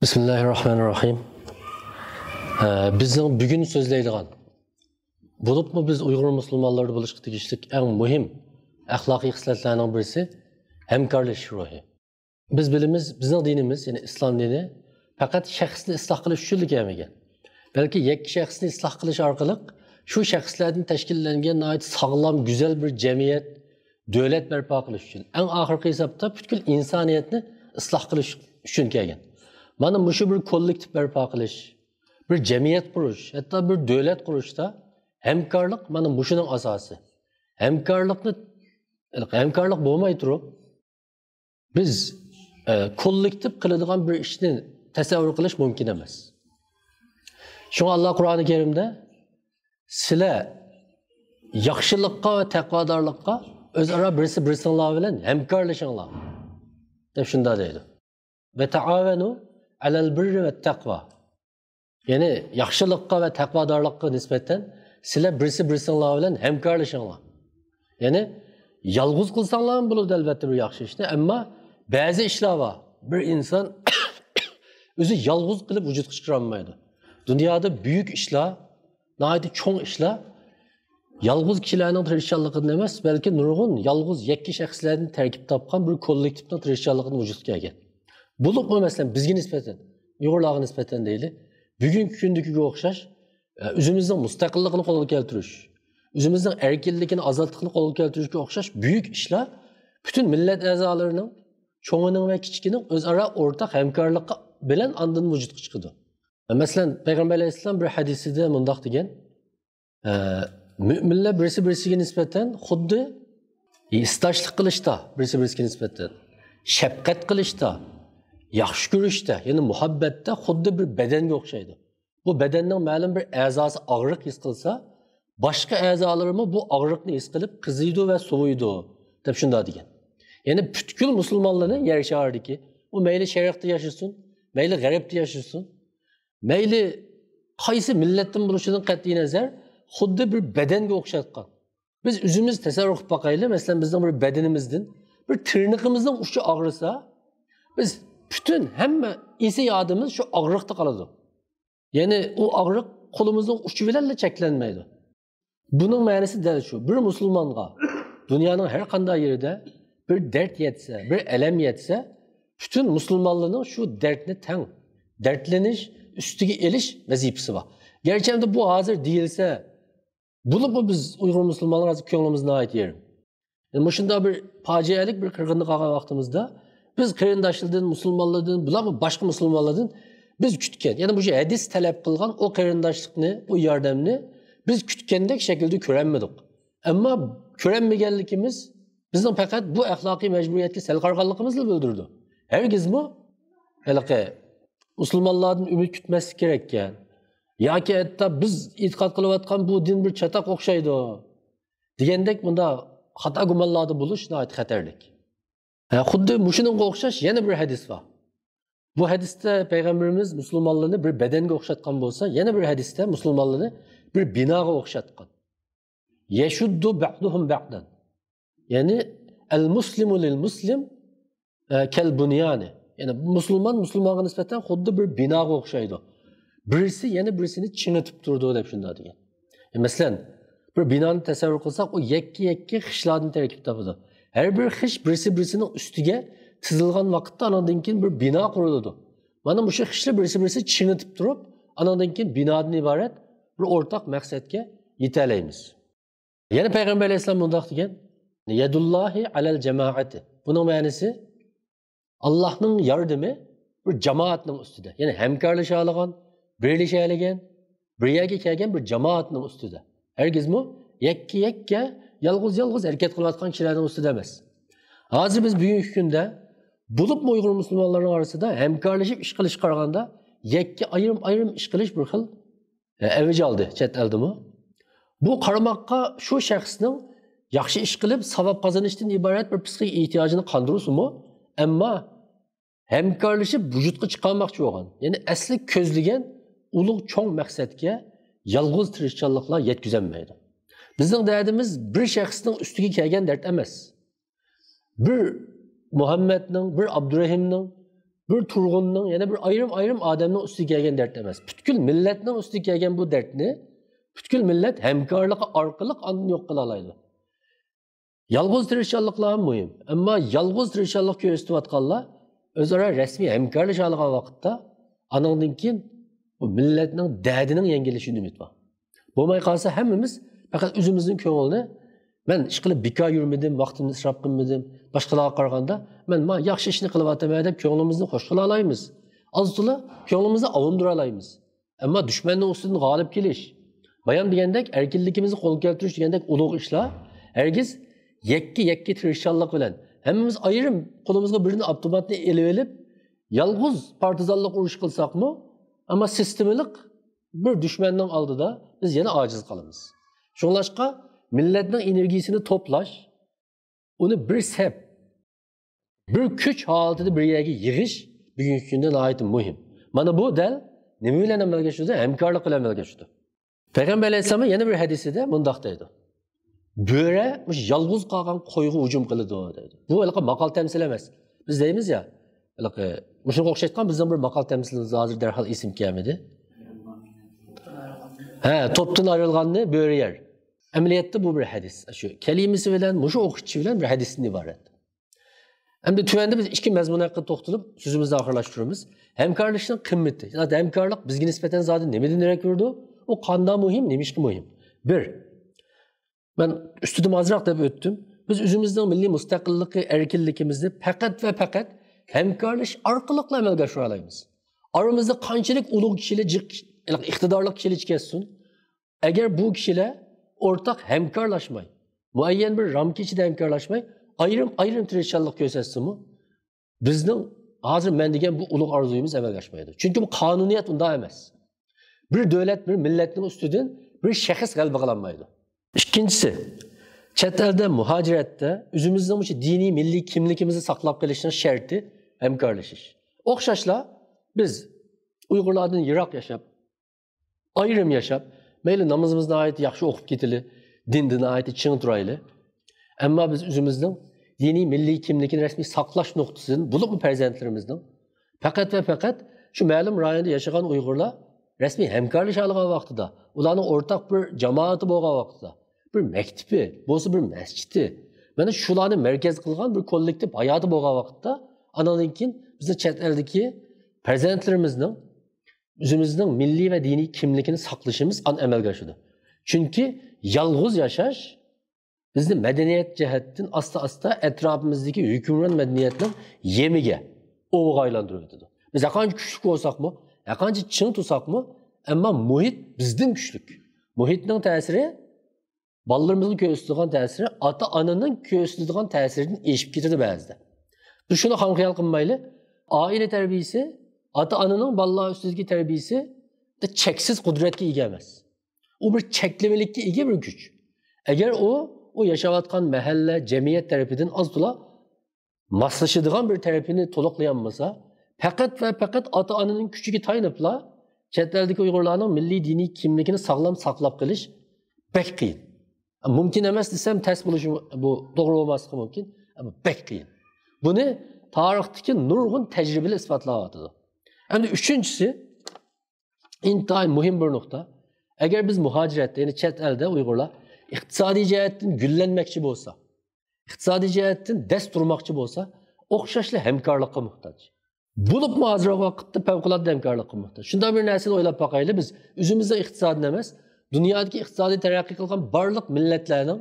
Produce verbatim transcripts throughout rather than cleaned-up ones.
بىسمىللاھىررەھمانىررەھىم. ئە، بىزنىڭ بۈگۈن سۆزلەيدىغان، بولۇپمۇ بىز ئۇيغۇر مۇسۇلمانلىرىدا بولۇشقا تېگىشلىك ئەڭ مۇھىم ئەخلاقىي خىسلەتلەرنىڭ بىرسى ھەمكارلىشىش روھى. بىز بىلىمىز، بىزنىڭ دىنىمىز، يەنى ئىسلام دىنى پەقەت شەخسنى ئىسلاھ قىلىش ئۈچۈنلا كەلمىگەن. بەلكى يەككە شەخسنى ئىسلاھ قىلىش ئارقىلىق شۇ شەخسلەردىن تەشكىللەنگەن ناھايىتى ساغلام، گۈزەل بىر جەمئىيەت، دۆلەت بەرپا قىلىش ئۈچۈن، ئەڭ ئاخىرقى ھېسابتا پۈتكۈل ئىنسانىيەتنى ئىسلاھ قىلىش ئۈچۈن كەلگەن. مانا مۇشۇ بىر كوللېكتىپ بەرپا قىلىش، بىر جەمئىيەت قۇرۇش، ھەتتا بىر دۆلەت قۇرۇشتا ھەمكارلىق مانا مۇشۇنىڭ ئاساسى. ھەمكارلىقنى، ھەمكارلىق بولماي تۇرۇپ، بىز، ئە، كوللېكتىپ قىلىدىغان بىر ئىشنى تەسەۋۋۇر قىلىش مۇمكىن ئەمەس. شۇڭا ئاللا قۇرئانى كەرىمدە، «سىلەر ياخشىلىققا ۋە تەقۋادارلىققا ئۆزئارا بىرسى بىرسىڭلار بىلەن ھەمكارلىشىڭلار» دەپ شۇنداق دەيدۇ. «ۋە تائاۋەنۇ ئەلەل بىررى ۋە تەقۋا.» يەنى ياخشىلىققا ۋە تەقۋادارلىققا نىسبەتەن سىلەر بىرسى بىرسىڭلار بىلەن ھەمكارلىشىڭلار. يەنى يالغۇز قىلساڭلارمۇ بولىدۇ، ئەلۋەتتە، بىر ياخشى ئىشنى. ئەمما بەزى ئىشلار بار، بىر ئىنسان ئۆزى يالغۇز قىلىپ ۋۇجۇدقا چىقىرالمايدۇ. دۇنيادا بۈيۈك ئىشلار، ناھايىتى چوڭ ئىشلار يالغۇز كىشىلەرنىڭ تىرىشچانلىقىدىن ئەمەس، بەلكى نۇرغۇن يالغۇز يەككە شەخسلەردىن تەركىب تاپقان بىر كوللېكتىپنىڭ تىرىشچانلىقىدىن ۋۇجۇدقا كەلگەن. بولۇپمۇ، مەسىلەن، بىزگە نىسبەتەن، ئۇيغۇرلارغا نىسبەتەن دەيلى، بۈگۈنكى كۈندىكىگە ئوخشاش، ئە، ئۆزىمىزنىڭ مۇستەقىللىقىنى قولغا كەلتۈرۈش، ئۆزىمىزنىڭ ئەركىنلىكىنى، ئازادلىقىنى قولغا كەلتۈرۈشكە ئوخشاش بۈيۈك ئىشلار پۈتۈن مىللەت ئەزالىرىنىڭ، چوڭىنىڭ ۋە كىچىكىنىڭ ئۆزئارا ئورتاق ھەمكارلىقى بىلەن ئاندىن ۋۇجۇدقا چىقىدۇ. مەسىلەن، پەيغەمبەر ئەلەيھىسسالام بىر ھەدىسىدە مۇنداق دېگەن، ئە، مۆمىنلەر بىرسى بىرسىگە نىسبەتەن خۇددى ھېسداشلىق قىلىشتا، بىرسى بىرسىگە نىسبەتەن شەپقەت قىلىشتا، ياخشى كۆرۈشتە، يەنى مۇھەببەتتە خۇددى بىر بەدەنگە ئوخشايدۇ. بۇ بەدەننىڭ مەلۇم بىر ئەزاسى ئاغرىق ھېس قىلسا، باشقا ئەزالىرىمۇ بۇ ئاغرىقنى ھېس قىلىپ قىزىيدۇ ۋە سوۋۇيدۇ، دەپ شۇنداق دېگەن. يەنى پۈتكۈل مۇسۇلمانلارنى يەر شارىدىكى، ئۇ مەيلى شەرقتە ياشىسۇن، مەيلى غەربتە ياشىسۇن، مەيلى قايسى مىللەتتىن بولۇشىدىن قەتئىينەزەر، خۇددى بىر بەدەنگە ئوخشاتقان. بىز ئۆزىمىز تەسەۋۋۇر قىلىپ باقايلى، مەسىلەن، بىزنىڭ بىر بەدىنىمىزدىن بىر تىرنىقىمىزنىڭ ئۇچى ئاغرىسا، بىز پۈتۈن ھەممە ئېسى يادىمىز شۇ ئاغرىقتا قالىدۇ. يەنى ئۇ ئاغرىق قولىمىزنىڭ ئۇچى بىلەنلا چەكلەنمەيدۇ. بۇنىڭ مەنىسى دەل شۇ. بىر مۇسۇلمانغا دۇنيانىڭ ھەر قانداق يېرىدە بىر دەرد يەتسە، بىر ئەلەم يەتسە، پۈتۈن مۇسۇلمانلارنىڭ شۇ دەردنى تەڭ دەردلىنىش، ئۈستىگە ئېلىش ۋەزىپىسى بار. گەرچە ئەمدى بۇ ھازىر دېيىلسە، بولۇپمۇ بىز ئۇيغۇر مۇسۇلمانلار ھازىر كۆڭلىمىز ناھايىتى يېرىم. يەنى مۇشۇنداق بىر پاجىئەلىك بىر قىرغىندا قالغان ۋاقتىمىزدا بىز قېرىنداشلاردىن، مۇسۇلمانلاردىن، بۇلارمۇ باشقا مۇسۇلمانلاردىن بىز كۈتكەن، يەنى مۇشۇ ھەدىس تەلەپ قىلغان ئۇ قېرىنداشلىقنى، ئۇ ياردەمنى بىز كۈتكەندەك شەكىلدە كۆرەلمىدۇق. ئەمما كۆرەلمىگەنلىكىمىز بىزنىڭ پەقەت بۇ ئەخلاقىي مەجبۇرىيەتكە سەل قارىغانلىقىمىزلا بىلدۈرىدۇ. ھەرگىزمۇ ھېلىقى مۇسۇلمانلاردىن ئۈمىد كۈتمەسلىك كېرەككەن ياكى ھەتتا بىز ئېتىقاد قىلىۋاتقان بۇ دىن بىر چاتاق ئوخشايدۇ دېگەندەك مۇنداق خاتا گۇمانلاردا بولۇش ناھايىتى خەتەرلىك. ھە، خۇددى مۇشۇنىڭغا ئوخشاش يەنە بىر ھەدىس بار. بۇ ھەدىستە پەيغەمبىرىمىز مۇسۇلمانلارنى بىر بەدەنگە ئوخشاتقان بولسا، يەنە بىر ھەدىستە مۇسۇلمانلارنى بىر بىناغا ئوخشاتقان. يەشۇددۇ بەئدۇھۇم بەئدەن. يەنى ئەل مۇسلىمۇ لىل مۇسلىم، ئە، كەل بۇنيانى. يەنى مۇسۇلمان مۇسۇلمانغا نىسبەتەن خۇددى بىر بىناغا ئوخشايدۇ. بىرسى يەنە بىرسىنى چىڭىتىپ تۇرىدۇ دەپ شۇنداق دېگەن. ئە، مەسىلەن، بىر بىنانى تەسەۋۋۇر قىلساق، ئۇ يەككە-يەككە خىشلاردىن تەركىب تاپىدۇ. ھەر بىر خىش بىرسى-بىرسىنىڭ ئۈستىگە تىزىلغان ۋاقىتتا ئانىڭدىن كېيىن بىر بىنا قۇرۇلىدۇ. مانا مۇشۇ خىشلار بىرسى-بىرسى چىڭىتىپ تۇرۇپ، ئانىڭدىن كېيىن بىنادىن ئىبارەت بىر ئورتاق مەقسەتكە يېتەلەيمىز. يەنە پەيغەمبەر ئەلەيھىسسالام مۇنداق دېگەن، يەدۇللاھى ئەلەل جەمائەتى. بۇنىڭ مەنىسى، ئاللاھنىڭ ياردىمى بىر جامائەتنىڭ ئۈستىدە. يەنى ھەمكارلىشالىغان، بىرلىشەلىگەن، بىر يەرگە كەلگەن بىر جامائەتنىڭ ئۈستىدە. ھەرگىزمۇ يەككە-يەككە، يالغۇز-يالغۇز ھەرىكەت قىلىۋاتقان كىشىلەرنىڭ ئۈستىدە ئەمەس. ھازىر بىز بۈگۈنكى كۈندە، بولۇپمۇ ئۇيغۇر مۇسۇلمانلارنىڭ ئارىسىدا ھەمكارلىشىپ ئىش قىلىشقا قارىغاندا، يەككە ئايرىم-ئايرىم ئىش قىلىش بىر خىل ئەۋج ئالدى چەت ئەلدىمۇ. بۇ قارىماققا شۇ شەخسنىڭ ياخشى ئىش قىلىپ، ساۋاب قازىنىشتىن ئىبارەت بىر پسىخىك ئېھتىياجىنى قاندۇرسىمۇ، ئەمما ھەمكارلىشىپ ۋۇجۇدقا چىقارماقچى بولغان، يەنى ئەسلى كۆزلىگەن ئۇلۇغ چوڭ مەقسەتكە يالغۇز تىرىشچانلىقلا يەتكۈزەلمەيدۇ. بىزنىڭ دەردىمىز بىر شەخسنىڭ ئۈستىگە كەلگەن دەرد ئەمەس. بىر مۇھەممەدنىڭ، بىر ئابدۇرېھىمنىڭ، بىر تۇرغۇننىڭ، يەنە بىر ئايرىم-ئايرىم ئادەمنىڭ ئۈستىگە كەلگەن دەرت ئەمەس. پۈتكۈل مىللەتنىڭ ئۈستىگە كەلگەن بۇ دەرتنى پۈتكۈل مىللەت ھەمكارلىقى ئارقىلىق ئاندىن يوق قىلالايدۇ. يالغۇز تىرىشچانلىقلار مۇھىم. ئەمما يالغۇز تىرىشچانلىق كۆرسىتىۋاتقانلار ئۆزئارا رەسمىي ھەمكارلىشالىغان ۋاقىتتا، ئانىڭدىن كېيىن بۇ مىللەتنىڭ دەردىنىڭ يەڭگىللىشىدە ئۈمىد بار. بولماي قالسا، ھەممىمىز پەقەت ئۆزىمىزنىڭ كۆڭلىنى، مەن ئىشقىلىپ بىكار يۈرمىدىم، ۋاقتىمنى ئىسراپ قىلمىدىم، باشقىلارغا قارىغاندا مەن ما ياخشى ئىشنى قىلىۋاتىمەن دەپ كۆڭلىمىزنى خۇش قىلالايمىز. ئاز-تولا كۆڭلىمىزنى ئاۋۇندۇرالايمىز. ئەمما دۈشمەننىڭ ئۈستىدىن غالىب كېلىش، بايام دېگەندەك ئەركىنلىكىمىزنى قولغا كەلتۈرۈش دېگەندەك ئۇلۇغ ئىشلار ھەرگىز يەككە-يەككە تىرىشچانلىق بىلەن، ھەممىمىز ئايرىم قولىمىزغا بىرنى ئاپتوماتنى ئېلىۋېلىپ، يالغۇز پارتىزانلىق ئۇرۇش قىلساقمۇ، ئەمما سىستېمىلىق بىر دۈشمەننىڭ ئالدىدا بىز يەنە ئاجىز قالىمىز. شۇڭلاشقا مىللەتنىڭ ئېنېرگىيىسىنى توپلاش، ئۇنى بىر سەپ، بىر كۈچ ھالىتىدە بىر يەرگە يىغىش بۈگۈنكى كۈندە ناھايىتى مۇھىم. مانا بۇ دەل نېمە بىلەن ئەمەلگە ئاشىدۇ؟ ھەمكارلىق بىلەن ئەمەلگە ئاشىدۇ. پەيغەمبەر ئەلەيھىسسالام يەنە بىر ھەدىسىدە مۇنداق دەيدۇ: «بۆرە مۇشۇ يالغۇز قالغان قويغا ھۇجۇم قىلىدۇ» دەيدۇ. بۇ ھېلىقى ماقال تەمسىل ئەمەس. بىز دەيمىز يا، ھېلىقى مۇشۇنىڭغا ئوخشايدىغان بىزنىڭ بىر ماقال تەمسىلىمىز، ھازىر دەرھال ئېسىمگە كەلمىدى. ھە، توپتىن ئايرىلغاننى بۆرە يەر. ئەمەلىيەتتە بۇ بىر ھەدىس. شۇ كەلىمىسى بىلەن، مۇشۇ ئوخشىتىشى بىلەن بىر ھەدىستىن ئىبارەت. ئەمدى تۆۋەندە بىز ئىككى مەزمۇن ھەققىدە توختىلىپ، سۆزىمىزنى ئاخىرلاشتۇرىمىز. ھەمكارلىشىشنىڭ قىممىتى. زادى ھەمكارلىق بىزگە نىسبەتەن زادى نېمىدىن دېرەك بېرىدۇ؟ ئۇ قانداق مۇھىم، نېمىشقا مۇھىم؟ بىر، مەن ئۈستىدىمۇ ئازراق دەپ ئۆتتۈم. بىز ئۆزىمىزنىڭ مىللىي مۇستەقىللىقى، ئەركىنلىكىمىزنى پەقەت ۋە پەقەت ھەمكارلىشىش ئارقىلىقلا ئەمەلگە ئاشۇرالايمىز. ئارىمىزدا قانچىلىك ئۇلۇغ كىشىلەر، جىق، ئىقتىدارلىق كىشىلەر چىقىۋاتسۇن، ئەگەر بۇ كىشىلەر ئورتاق ھەمكارلاشماي، مۇئەييەن بىر رامكا ئىچىدە ھەمكارلاشماي، ئايرىم-ئايرىم تىرىشچانلىق كۆرسەتسىمۇ، بىزنىڭ ھازىر مەن دېگەن بۇ ئۇلۇغ ئارزۇيىمىز ئەمەلگە ئاشمايدۇ. چۈنكى بۇ قانۇنىيەت ئۇنداق ئەمەس. بىر دۆلەت، بىر مىللەتنىڭ ئۈستىدىن بىر شەخس غەلىبە قىلالمايدۇ. ئىككىنچىسى، چەت ئەلدە مۇھاجىرەتتە ئۆزىمىزنىڭ مۇشۇ دىنىي، مىللىي كىملىكىمىزنى ساقلاپ قېلىشنىڭ شەرتى ھەمكارلىشىش. ئوخشاشلا بىز ئۇيغۇرلاردىن يىراق ياشاپ، ئايرىم ياشاپ، مەيلى نامىزىمىزنى ناھايىتى ياخشى ئوقۇپ كېتىلى، دىندا ناھايىتى چىڭ تۇرايلى. ئەمما بىز ئۆزىمىزنىڭ دىنىي مىللىي كىملىكىنى رەسمىي ساقلاش نۇقتىسىدىن، بولۇپمۇ پەرزەنتلىرىمىزنىڭ پەقەت ۋە پەقەت شۇ مەلۇم رايوندا ياشىغان ئۇيغۇرلار رەسمىي ھەمكارلىشالىغان ۋاقتىدا، ئۇلارنىڭ ئورتاق بىر جامائىتى بولغان ۋاقتىدا، بىر مەكتىپى، بولسا بىر مەسچىتى، مانا شۇلارنى مەركەز قىلغان بىر كوللېكتىپ ھاياتى بولغان ۋاقىتتا، ئانىڭدىن كېيىن بىزنىڭ چەت ئەلدىكى پەرزەنتلىرىمىزنىڭ ئۆزىمىزنىڭ مىللىي ۋە دىنىي كىملىكىنى ساقلىشىمىز ئەمەلگە ئاشىدۇ. چۈنكى يالغۇز ياشاش بىزنى مەدەنىيەت جەھەتتىن ئاستا-ئاستا ئەتراپىمىزدىكى ھۆكۈمران مەدەنىيەتنىڭ يېمىگە، ئوۋىغا ئايلاندۇرۇۋېتىدۇ. بىز ھەرقانچە كۈچلۈك بولساقمۇ، ھەرقانچە چىڭ تۇرساقمۇ، ئەمما مۇھىت بىزدىن كۈچلۈك. مۇھىتنىڭ تەسىرى، بالىلىرىمىزغا كۆرسىتىدىغان تەسىرى ئاتا-ئانىنىڭ كۆرسىتىدىغان تەسىرىدىن ئېشىپ كېتىدۇ بەزىدە. بىز شۇنى خام خىيال قىلمايلى. ئائىلە تەربىيىسى، ئاتا-ئانىنىڭ بالىلار ئۈستىدىكى تەربىيىسى چەكسىز قۇدرەتكە ئىگە ئەمەس. ئۇ بىر چەكلىمىلىككە ئىگە بىر كۈچ. ئەگەر ئۇ، ئۇ ياشاۋاتقان مەھەللە، جەمئىيەت تەرىپىدىن ئاز-تولا ماسلىشىدىغان بىر تەرىپىنى تولۇقلىيالمىسا، پەقەت ۋە پەقەت ئاتا-ئانىنىڭ كۈچىگە تايىنىپلا چەت ئەلدىكى ئۇيغۇرلارنىڭ مىللىي دىنىي كىملىكىنى ساغلام ساقلاپ قېلىش بەك قىيىن. مۇمكىن ئەمەس دېسەم تەس بولۇشى، بۇ توغرا بولماسلىقى مۇمكىن، ئەمما بەك قىيىن. بۇنى تارىختىكى نۇرغۇن تەجرىبىلەر ئىسپاتلاۋاتىدۇ. ئەمدى ئۈچىنچىسى، ئىنتايىن مۇھىم بىر نۇقتا. ئەگەر بىز مۇھاجىرەتتە، يەنى چەت ئەلدە ئۇيغۇرلار ئىقتىسادىي جەھەتتىن گۈللەنمەكچى بولسا، ئىقتىسادىي جەھەتتىن دەس تۇرماقچى بولسا، ئوخشاشلا ھەمكارلىققا موھتاج. بولۇپمۇ ھازىرقى ۋاقىتتا پەۋقۇلئاددە ھەمكارلىققا موھتاج. شۇنداق بىر نەرسىنى ئويلاپ باقايلى، بىز ئۆزىمىزنىڭ ئىقتىسادىنى ئەمەس، دۇنيادىكى ئىقتىسادىي تەرەققىي قىلغان بارلىق مىللەتلەرنىڭ،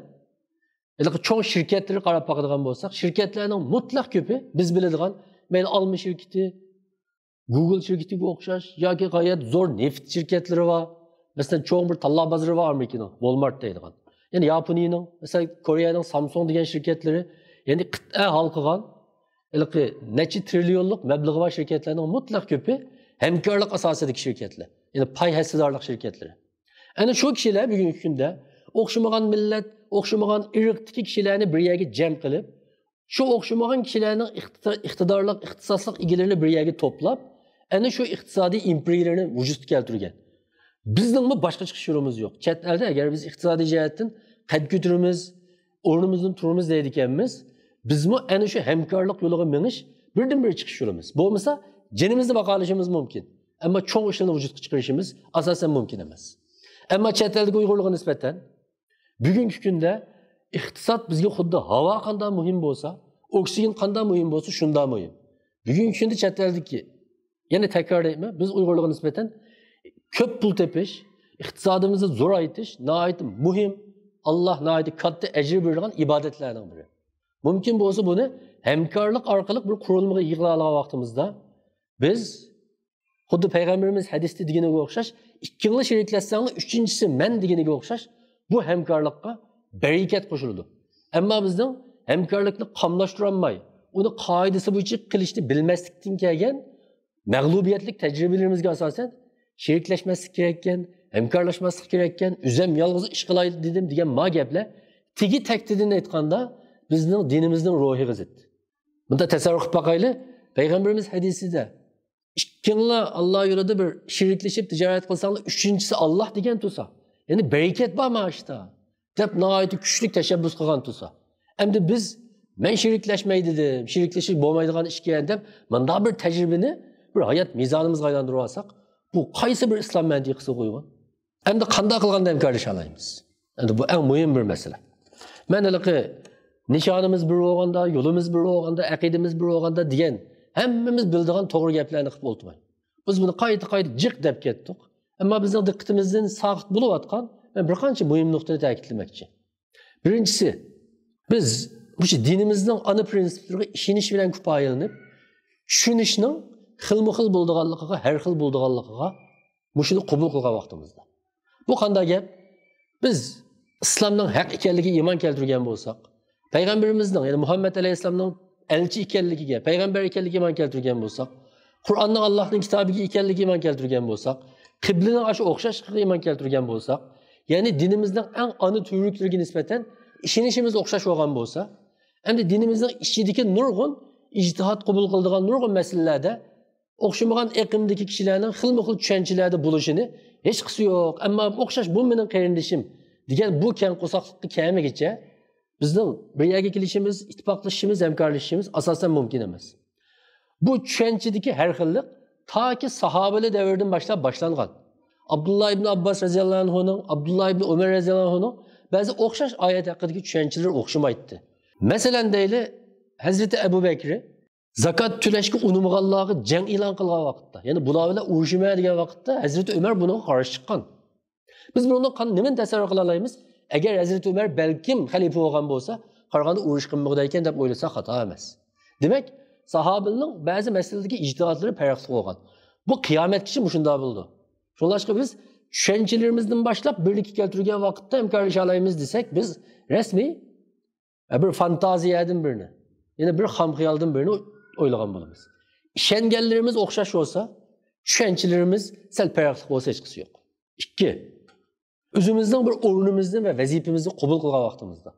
ھېلىقى چوڭ شىركەتلىرىگە قاراپ باقىدىغان بولساق، شىركەتلەرنىڭ مۇتلەق كۆپى بىز بىلىدىغان، مەيلى ئالما شىركىتى، گۇگل شىركىتىگە ئوخشاش ياكى غايەت زور نېفىت شىركەتلىرى بار. مەسىلەن، چوڭ بىر تاللا بازىرى بار ئامېرىكىنىڭ، ۋولمارت دەيدىغان. يەنى ياپونىيىنىڭ، مەسىلەن، كورېيەنىڭ سامسۇڭ دېگەن شىركەتلىرى، يەنى قىتئە ھالقىغان، ھېلىقى نەچچە تىرىليونلۇق مەبلىغى بار شىركەتلەرنىڭ مۇتلەق كۆپى ھەمكارلىق ئاساسىدىكى شىركەتلەر. يەنى پاي ھەسسىدارلىق شىركەتلىرى. ئەنە شۇ كىشىلەر بۈگۈنكى كۈندە ئوخشىمىغان مىللەت، ئوخشىمىغان ئىرقتىكى كىشىلەرنى بىر يەرگە جەم قىلىپ، شۇ ئوخشىمىغان كىشىلەرنىڭ ئىقتىدا-، ئىقتىدارلىق ئىختىساسلىق ئىگىلىرىنى بىر يەرگە توپلاپ، ئەنە شۇ ئىقتىسادىي ئىمپېرىيىلىرىنى ۋۇجۇدقا كەلتۈرگەن. بىزنىڭمۇ باشقا چىقىش يولىمىز يوق. چەت ئەلدە ئەگەر بىز ئىقتىسادىي جەھەتتىن قەد كۆتۈرىمىز، ئورنىمىزدىن تۇرىمىز دەيدىكەنمىز، بىزمۇ ئەنە شۇ ھەمكارلىق يولىغا مېڭىش بىردىنبىر چىقىش يولىمىز. بولمىسا جېنىمىزنى باقالىشىمىز مۇمكىن. ئەمما چوڭ ئىشلارنى ۋۇجۇدقا چىقىرىشىمىز ئاساسەن مۇمكىن ئەمەس. ئەمما چەت ئەلدىكى ئۇيغۇرلارغا نىسبەتەن بۈگۈنكى كۈندە ئىقتىساد بىزگە خۇددى ھاۋا قانداق مۇھىم بولسا، ئوكسىگېن قانداق مۇھىم بولسا، شۇنداق مۇھىم. بۈگۈنكى كۈندە چەت ئەلدىكى، يەنە تەكرارلايمەن، بىز ئۇيغۇرلارغا نىسبەتەن كۆپ پۇل تېپىش، ئىقتىسادىمىزنى زورايتىش ناھايىتى مۇھىم، ئاللا ناھايىتى كاتتا ئەجىر بېرىدىغان ئىبادەتلەرنىڭ بىرى. مۇمكىن بولسا بۇنى ھەمكارلىق ئارقىلىق بىر قۇرۇلمىغا يىغىۋالغان ۋاقتىمىزدا بىز خۇددى پەيغەمبىرىمىز ھەدىستە دېگىنىگە ئوخشاش، ئىككىڭلار شېرىكلەشسەڭلار، ئۈچىنچىسى مەن دېگىنىگە ئوخشاش، بۇ ھەمكارلىققا بەرىكەت قوشۇلىدۇ. ئەمما بىزنىڭ ھەمكارلىقنى قاملاشتۇرالماي، ئۇنى قائىدىسى بويىچە قىلىشنى بىلمەسلىكتىن كەلگەن مەغلۇبىيەتلىك تەجرىبىلىرىمىزگە ئاساسەن، شېرىكلەشمەسلىك كېرەككەن، ھەمكارلاشماسلىق كېرەككەن، ئۆزۈم يالغۇز ئىش قىلاي دېدىم دېگەن ما گەپلەر تېگى تەكتىدىن ئېيتقاندا بىزنىڭ دىنىمىزنىڭ روھىغا زىت. بۇندا تەسەۋۋۇر قىلىپ باقايلى. پەيغەمبىرىمىز ھەدىسىدە، ئىككىڭلار ئاللا يولىدا بىر شېرىكلىشىپ تىجارەت قىلساڭلار، ئۈچىنچىسى ئاللا دېگەن تۇرسا، يەنى بەرىكەت بارمۇ ئاشتا دەپ ناھايىتى كۈچلۈك تەشەببۇس قىلغان تۇرسا، ئەمدى بىز مەن شېرىكلەشمەي دېدىم، شېرىكلىشىش بولمايدىغان ئىشكەن دەپ مۇنداق بىر تەجرىبىنى بىر ھايات مىزانىمىزغا ئايلاندۇرۇۋالساق، بۇ قايسى بىر ئىسلام مەنتىقىسىغا ئۇيغۇن؟ ئەمدى قانداق قىلغاندا ھەمكارلىشالايمىز؟ ئەمدى بۇ ئەڭ مۇھىم بىر مەسىلە. مەن ھېلىقى نىشانىمىز بىر بولغاندا، يولىمىز بىر بولغاندا، ئەقىدىمىز بىر بولغاندا دېگەن ھەممىمىز بىلىدىغان توغرا گەپلەرنى قىلىپ ئولتۇرماي. بىز بۇنى قايتا-قايتا جىق دەپ كەتتۇق. ئەمما بىزنىڭ دىققىتىمىزدىن ساقىت بولۇۋاتقان مەن بىر قانچە مۇھىم نۇقتىنى تەكىتلىمەكچى. بىرىنچىسى، بىز مۇشۇ دىنىمىزنىڭ ئانا پرىنسىپلىرىغا ئىشىنىش بىلەن كۇپايىلىنىپ، چۈشىنىشنىڭ خىلمۇ خىل بولىدىغانلىقىغا، ھەر خىل بولىدىغانلىقىغا مۇشۇنى قوبۇل قىلغان ۋاقتىمىزدا. بۇ قانداق گەپ؟ بىز ئىسلامنىڭ ھەق ئىكەنلىكىگە ئىمان كەلتۈرگەن بولساق، پەيغەمبىرىمىزنىڭ، يەنى مۇھەممەد ئەلەيھىسسالامنىڭ ئەلچى ئىكەنلىكىگە، پەيغەمبەر ئىكەنلىكىگە ئىمان كەلتۈرگەن بولساق، قۇرئاننىڭ ئاللاھنىڭ كىتابى ئىكەنلىكىگە ئىمان كەلتۈرگەن بولساق، قىبلىنىڭ ئاشۇ ئوخشاشلىقىغا ئىمان كەلتۈرگەن بولساق، يەنى دىنىمىزنىڭ ئەڭ ئانا تۈۋرۈكلىرىگە نىسبەتەن ئىشىنىشىمىز ئوخشاش بولغان بولسا، ئەمدى دىنىمىزنىڭ ئىچىدىكى نۇرغۇن ئىجتىھات قوبۇل قىلىدىغان نۇرغۇن مەسىلىلەردە ئوخشىمىغان ئېقىمدىكى كىشىلەرنىڭ خىلمۇ خىل چۈشەنچىلەردە بولۇشىنى ھېچقىسى يوق، ئەمما ئوخشاش بۇ مېنىڭ قېرىندىشىم دېگەن بۇ كەڭ قورساقلىققا كەلمىگىچە بىزنىڭ بىر يەرگە كېلىشىمىز، ئىتتىپاقلىشىشىمىز، ھەمكارلىشىشىمىز ئاساسەن مۇمكىن ئەمەس. بۇ چۈشەنچىدىكى ھەر خىللىق تاكى ساھابىلەر دەۋرىدىن باشلاپ باشلانغان. ئابدۇللا ئىبن ئابباس رەزىياللاھۇ ئەنھۇنىڭ، ئابدۇللا ئىبن ئۆمەر رەزىياللاھۇ ئەنھۇنىڭ بەزى ئوخشاش ئايەت ھەققىدىكى چۈشەنچىلىرى ئوخشىمايتتى. مەسىلەن دەيلى، ھەزرىتى ئەبۇ بەكرى زاكات تۆلەشكە ئۇنىمىغانلارغا جەڭ ئېلان قىلغان ۋاقىتتا، يەنى بۇلار بىلەن ئۇرۇشىمەن دېگەن ۋاقىتتا ھەزرىتى ئۆمەر بۇنىڭغا قارشى چىققان. بىز بۇنىڭدىن قان-، نېمىنى تەسەۋۋۇر قىلالايمىز؟ ئەگەر ھەزرىتى ئۆمەر بەلكىم خەلىپە بولغان بولسا، قارىغاندا ئۇرۇش قىلمىغۇدەيكەن دەپ ئويلىساق خاتا ئەمەس. دېمەك، ساھابىلىنىڭ بەزى مەسىلىدىكى ئىجتىھادلىرى پەرقلىق بولغان. بۇ قىيامەتكىچە مۇشۇنداق بولىدۇ. شۇڭلاشقا بىز چۈشەنچىلىرىمىزدىن باشلاپ بىرلىككە كەلتۈرگەن ۋاقىتتا ھەمكارلىشالايمىز دېسەك، بىز رەسمىي ھە، بىر فانتازىيەدىن بىرنى، يەنى بىر خام خىيالدىن بىرنى ئويلىغان بولىمىز. ئىشەنگەنلىرىمىز ئوخشاش بولسا، چۈشەنچىلىرىمىز سەل پەرقلىق بولسا ھېچقىسى يوق. ئىككى، ئۆزىمىزنىڭ بىر ئورنىمىزنى ۋە ۋەزىپىمىزنى قوبۇل قىلغان ۋاقتىمىزدا.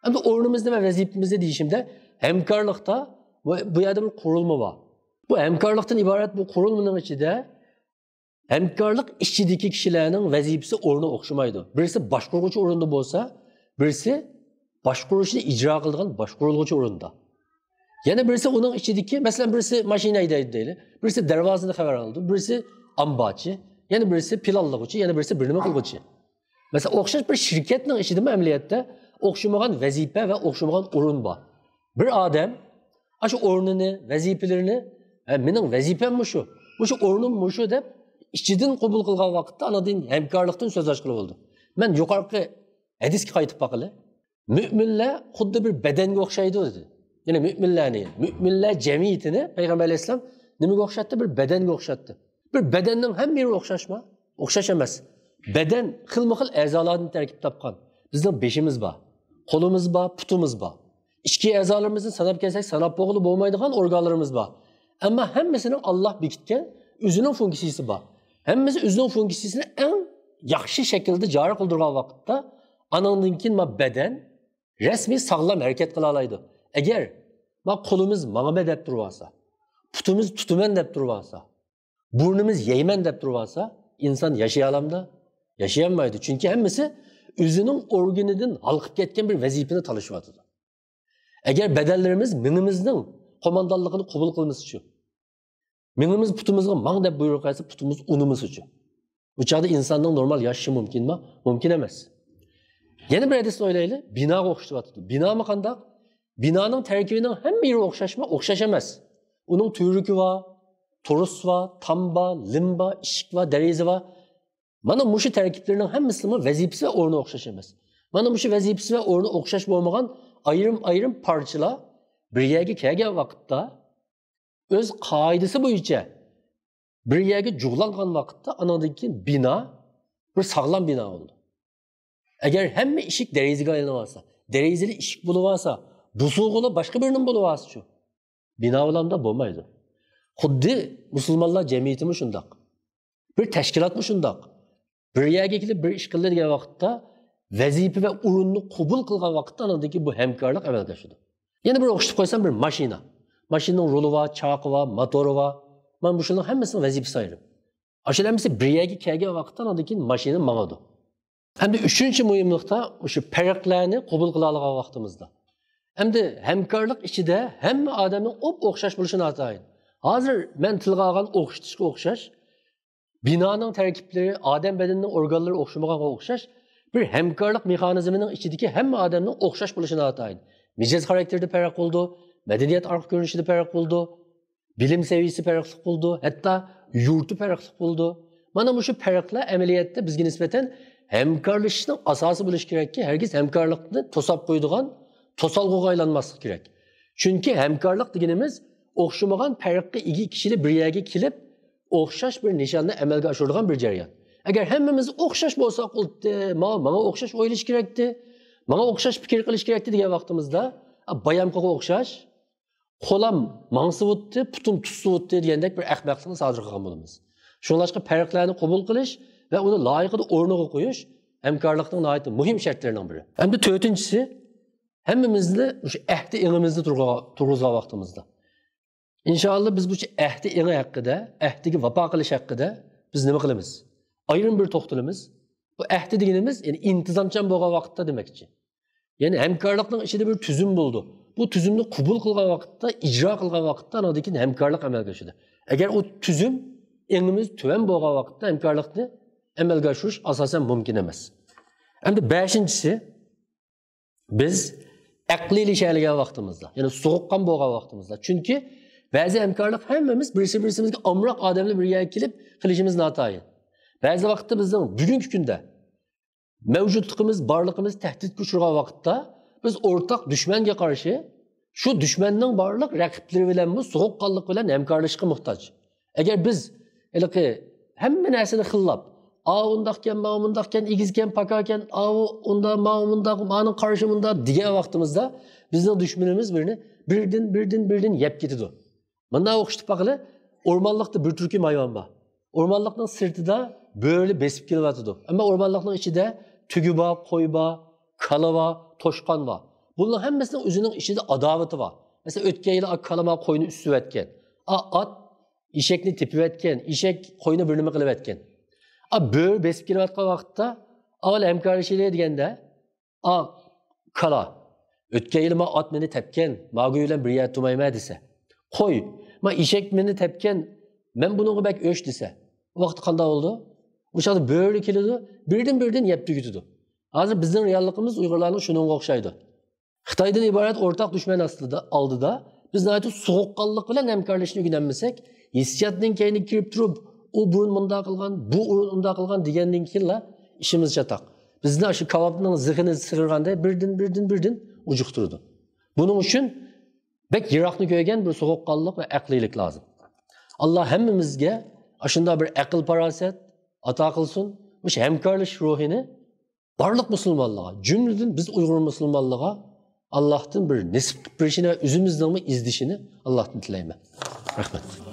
ئەمدى ئورنىمىزنى ۋە ۋەزىپىمىزنى دېيىشىمدە ھەمكارلىقتا بۇ، بۇ يەردە بىر قۇرۇلما بار. بۇ ھەمكارلىقتىن ئىبارەت بۇ قۇرۇلمىنىڭ ئىچىدە ھەمكارلىق ئىچىدىكى كىشىلەرنىڭ ۋەزىپىسى، ئورنى ئوخشىمايدۇ. بىرسى باشقۇرغۇچى ئورنىدا بولسا، بىرسى باشقۇرۇشنى ئىجرا قىلىدىغان باشقۇرۇلغۇچى ئورنىدا. يەنە بىرسى ئۇنىڭ ئىچىدىكى، مەسىلەن، بىرسى ماشىنا ھەيدەيدۇ دەيلى، بىرسى دەرۋازىنى خەۋەر ئالىدۇ، بىرسى ئامبارچى، يەنە بىرسى پىلانلىغۇچى، يەنە بىرسى بىر نېمە قىلغۇچى. مەسىلەن، ئوخشاش بىر شىركەتنىڭ ئىچىدىمۇ ئەمەلىيەتتە ئوخشىمىغان ۋەزىپە ۋە ئوخشىمىغان ئورۇن بار. بىر ئادەم ئاشۇ ئورنىنى، ۋەزىپىلىرىنى، ھە، مېنىڭ ۋەزىپەم مۇشۇ، مۇشۇ ئورنۇم مۇشۇ دەپ ئىچىدىن قوبۇل قىلغان ۋاقىتتا ئاندىن ھەمكارلىقتىن سۆز ئاچقىلى بولىدۇ. مەن يۇقىرىقى ھەدىسكە قايتىپ باقىلى. مۆمىنلەر خۇددى بىر بەدەنگە ئوخشايدۇ دېدى. يەنى مۆمىنلەرنى، مۆمىنلەر جەمئىيىتىنى پەيغەمبەر ئەلەيھىسسالام نېمىگە ئوخشاتتى؟ بىر بەدەنگە ئوخشاتتى. بىر بەدەننىڭ ھەممە يېرى ئوخشاشمۇ؟ ئوخشاش ئەمەس. بەدەن خىلمۇ خىل ئەزالاردىن تەركىب تاپقان. بىزنىڭ بېشىمىز بار، قولىمىز بار، پۇتىمىز بار. ئىچكى ئەزالىرىمىزنى ساناپ كەلسەك، ساناپ بولغىلى بولمايدىغان ئورگانلىرىمىز بار. ئەمما ھەممىسىنىڭ ئاللا بېكىتكەن ئۆزىنىڭ فۇنكسىيىسى بار. ھەممىسى ئۆزىنىڭ فۇنكسىيىسىنى ئەڭ ياخشى شەكىلدە جارى قىلدۇرغان ۋاقىتتا، ئانىڭدىن كېيىن ما بەدەن رەسمىي ساغلام ھەرىكەت قىلالايدۇ. ئەگەر ما قولىمىز ماڭىمەن دەپ تۇرۇۋالسا، پۇتىمىز تۇتىمەن دەپ تۇرۇۋالسا، بۇرنىمىز يەيمەن دەپ تۇرۇۋالسا، ئىنسان ياشىيالامدۇ؟ ياشىيالمايدۇ. چۈنكى ھەممىسى ئۆزىنىڭ ئورگىنىدىن ھالقىپ كەتكەن بىر ۋەزىپىنى تالىشىۋاتىدۇ. ئەگەر بەدەنلىرىمىز مېڭىمىزنىڭ قوماندانلىقىنى قوبۇل قىلمىسىچۇ؟ مېڭىمىز پۇتىمىزغا ماڭ دەپ بۇيرۇق قىلسا، پۇتىمىز ئۇنىمىسىچۇ؟ بۇ چاغدا ئىنساننىڭ نورمال ياشىشى مۇمكىنمۇ؟ مۇمكىن ئەمەس. يەنە بىر ھەدىسنى ئويلايلى. بىناغا ئوخشىتىۋاتىدۇ. بىنامۇ قانداق؟ بىنانىڭ تەركىبىنىڭ ھەممە يېرى ئوخشاشمۇ؟ ئوخشاش ئەمەس. ئۇنىڭ تۈۋرۈكى بار، تورۇس بار، تام بار، لىم بار، ئىشىك بار، دېرىزە بار. مانا مۇشۇ تەركىبلىرىنىڭ ھەممىسىنىڭ ۋەزىپىسى ۋە ئورنى ئوخشاش ئەمەس. مانا مۇشۇ ۋەزىپىسى ۋە ئورنى ئوخشاش بولمىغان ئايرىم-ئايرىم پارچىلار بىر يەرگە كەلگەن ۋاقىتتا، ئۆز قائىدىسى بويىچە بىر يەرگە جۇغلانغان ۋاقىتتا، ئانىڭدىن كېيىن بىنا بىر ساغلام بىنا بولىدۇ. ئەگەر ھەممە ئىشىك دېرىزىگە ئايلىنىۋالسا، دېرىزىلىك ئىشىك بولۇۋالسا، بۇزۇلغۇلى باشقا بىر نېمە بولۇۋالسىچۇ؟ بىنا بىلەن بولمايدۇ. خۇددى مۇسۇلمانلار جەمئىيىتىمۇ شۇنداق. بىر تەشكىلاتمۇ شۇنداق. بىر يەرگە كېلىپ بىر ئىش قىلدى دېگەن ۋاقىتتا، ۋەزىپە ۋە ئورۇننى قوبۇل قىلغان ۋاقىتتا ئانىڭدىن كېيىن بۇ ھەمكارلىق ئەمەلگە ئاشىدۇ. يەنە بىر ئوخشىتىپ قويسام، بىر ماشىنا. ماشىنىنىڭ رولى بار، چاقى بار، موتورى بار. مانا مۇشۇنىڭ ھەممىسىنىڭ ۋەزىپىسى ئايرىم. ئاشۇ ھەممىسى بىر يەرگە كەلگەن ۋاقىتتا ئانىڭدىن كېيىن ماشىنا ماڭىدۇ. ئەمدى ئۈچىنچى مۇھىملىقتا مۇشۇ پەرقلەرنى قوبۇل قىلالىغان ۋاقتىمىزدا. ئەمدى ھەمكارلىق ئىچىدە ھەممە ئادەمنىڭ ئوپ-ئوخشاش بولۇشى ناتايىن. ھازىر مەن تىلغا ئالغان ئوخشىتىشقا ئوخشاش، بىنانىڭ تەركىبلىرى، ئادەم بەدىنىنىڭ ئورگانلىرى ئوخشىمىغانغا ئوخشاش، بىر ھەمكارلىق مېخانىزمىنىڭ ئىچىدىكى ھەممە ئادەمنىڭ ئوخشاش بولۇشى ناتايىن. مىجەز خاراكتېرىدە پەرق بولىدۇ، مەدەنىيەت ئارقا كۆرۈنۈشىدە پەرق بولىدۇ، بىلىم سەۋىيىسى پەرقلىق بولىدۇ، ھەتتا يۇرتى پەرقلىق بولىدۇ. مانا مۇشۇ پەرقلەر ئەمەلىيەتتە بىزگە نىسبەتەن ھەمكارلىشىشنىڭ ئاساسى بولۇشى كېرەككى، ھەرگىز ھەمكارلىقنى توساپ قويىدىغان توسالغۇغا ئايلانماسلىقى كېرەك. چۈنكى ھەمكارلىق دېگىنىمىز ئوخشىمىغان پەرققە ئىگە كىشىلەر بىر يەرگە كېلىپ، ئوخشاش بىر نىشاننى ئەمەلگە ئاشۇرىدىغان بىر جەريان. ئەگەر ھەممىمىز ئوخشاش بولساق بولدى، ماڭا، ماڭا ئوخشاش ئويلىشىش كېرەكتى، ماڭا ئوخشاش پىكىر قىلىش كېرەكتى دېگەن ۋاقتىمىزدا، بايامقىغا ئوخشاش، قولام ماڭسىۋۇتتى، پۇتۇم تۇتسىۋۇتتى دېگەندەك بىر ئەخمەقلىقنى سادىر قىلغان بولىمىز. شۇڭلاشقا پەرقلەرنى قوبۇل قىلىش ۋە ئۇنى لايىقىدا ئورنىغا قويۇش ھەمكارلىقنىڭ ناھايىتى مۇھىم شەرتلىرىنىڭ بىرى. ئەمدى تۆتىنچىسى، ھەممىمىزنى مۇشۇ ئەھدى ئېڭىمىزنى تۇرغۇ-، تۇرغۇزغان ۋاقتىمىزدا. ئىنشائاللا بىز مۇشۇ ئەھدى ئېڭى ھەققىدە، ئەھدىگە ۋاپا قىلىش ھەققىدە بىز نېمە قىلىمىز؟ ئايرىم بىر توختىلىمىز. بۇ ئەھدى دېگىنىمىز، يەنى ئىنتىزامچان بولغان ۋاقىتتا دېمەكچى. يەنى ھەمكارلىقنىڭ ئىچىدە بىر تۈزۈم بولىدۇ. بۇ تۈزۈمنى قوبۇل قىلغان ۋاقىتتا، ئىجرا قىلغان ۋاقىتتا ئانىڭدىن كېيىن ھەمكارلىق ئەمەلگە ئاشىدۇ. ئەگەر ئۇ تۈزۈم ئېڭىمىز تۆۋەن بولغان ۋاقىتتا ھەمكارلىقنى ئەمەلگە ئاشۇرۇش ئاساسەن مۇمكىن ئەمەس. ئەمدى بەشىنچىسى، بىز ئەقلىيلىشەلىگەن ۋاقتىمىزدا، يەنى سوغۇققان بولغان ۋاقتىمىزدا. چۈنكى بەزى ھەمكارلىق ھەممىمىز بىرسى-بىرسىمىزگە ئامراق ئادەملەر بىر يەرگە كېلىپ قىلىشىمىز ناتايىن. بەزى ۋاقىتتا بىزنىڭ بۈگۈنكى كۈندە مەۋجۇتلۇقىمىز، بارلىقىمىز تەھدىتكە ئۇچرىغان ۋاقىتتا بىز ئورتاق دۈشمەنگە قارشى شۇ دۈشمەننىڭ بارلىق رەقىبلىرى بىلەنمۇ سوغۇققانلىق بىلەن ھەمكارلىشىشقا موھتاج. ئەگەر بىز ھېلىقى ھەممە نەرسىنى خىللاپ، ئاۋۇ ئۇنداقكەن، ماۋۇ مۇنداقكەن، ئېگىزكەن، پاكاكەن، ئاۋۇ ئۇنداق، ماۋۇ مۇنداق، مانىڭ قارىشى مۇنداق دېگەن ۋاقتىمىزدا بىزنىڭ دۈشمىنىمىز بىرنى بىردىن، بىردىن، بىردىن يەپ كېتىدۇ. مۇنداق ئوخشىتىپ باقىلى، ئورمانلىقتا بىر تۈركۈم ھايۋان بار. ئورمانلىقنىڭ سىرتىدا بۆرىلەر بېسىپ كېلىۋاتىدۇ. ئەمما ئورمانلىقنىڭ ئىچىدە تۈگە بار، قوي بار، كالا بار، توشقان بار. بۇلارنىڭ ھەممىسىنىڭ ئۆزىنىڭ ئىچىدە ئاداۋىتى بار. مەسىلەن، ئۆتكەن يىلى ئا كالا ما قوينى ئۈسۈۋەتكەن. ئا ئات ئېشەكنى تېپىۋەتكەن، ئېشەك قوينى بىر نېمە قىلىۋەتكەن. ئا بۆرە بېسىپ كېلىۋاتقان ۋاقىتتا، ئاۋۋال ھەمكارلىشىلى دېگەندە، ئا كالا، ئۆتكەن يىلى ما ئات مېنى تەپكەن، ما گۇي بىلەن بىر يەردە تۇرمايمەن دېسە. قوي، ما ئېشەك مېنى تەپكەن، مەن بۇنىڭغا بەك ئۆچ دېسە. ئۇ ۋاقىتتا قانداق بولىدۇ؟ ئۇ چاغدا بۆرە كېلىدۇ، بىردىن-بىردىن يەپ تۈگىتىدۇ. ھازىر بىزنىڭ رېئاللىقىمىز ئۇيغۇرلارنىڭ شۇنىڭغا ئوخشايدۇ. خىتايدىن ئىبارەت ئورتاق دۈشمەن ئاستىدا، ئالدىدا بىز ناھايىتى سوغۇققانلىق بىلەن ھەمكارلىشىشنى ئۆگىنەلمىسەك، ھېسسىياتنىڭ كەينىگە كىرىپ تۇرۇپ، ئۇ بۇرۇن مۇنداق قىلغان، بۇ بۇرۇن ئۇنداق قىلغان دېگەندىن كېيىنلا ئىشىمىز چاتاق. بىزنى شۇ كاۋاپنىڭ زىخىنى سىغىرغاندەك بىردىن، بىردىن، بىردىن ئۇجۇقتۇرىدۇ. بۇنىڭ ئۈچۈن بەك يىراقنى كۆرگەن بىر سوغۇققانلىق ۋە ئەقلىيلىك لازىم. ئاللا ھەممىمىزگە ئاشۇنداق بىر ئەقىل-پاراسەت ئاتا قىلسۇن. مۇشۇ ھەمكارلىشىش روھىنى بارلىق مۇسۇلمانلارغا، جۈملىدىن بىز ئۇيغۇر مۇسۇلمانلىرىغا ئاللاھتىن بىر نېسىپ قىلىپ بېرىشىنى ۋە ئۆزىمىزنىڭمۇ ئىزدىشىنى ئاللاھتىن تىلەيمەن. رەھمەت.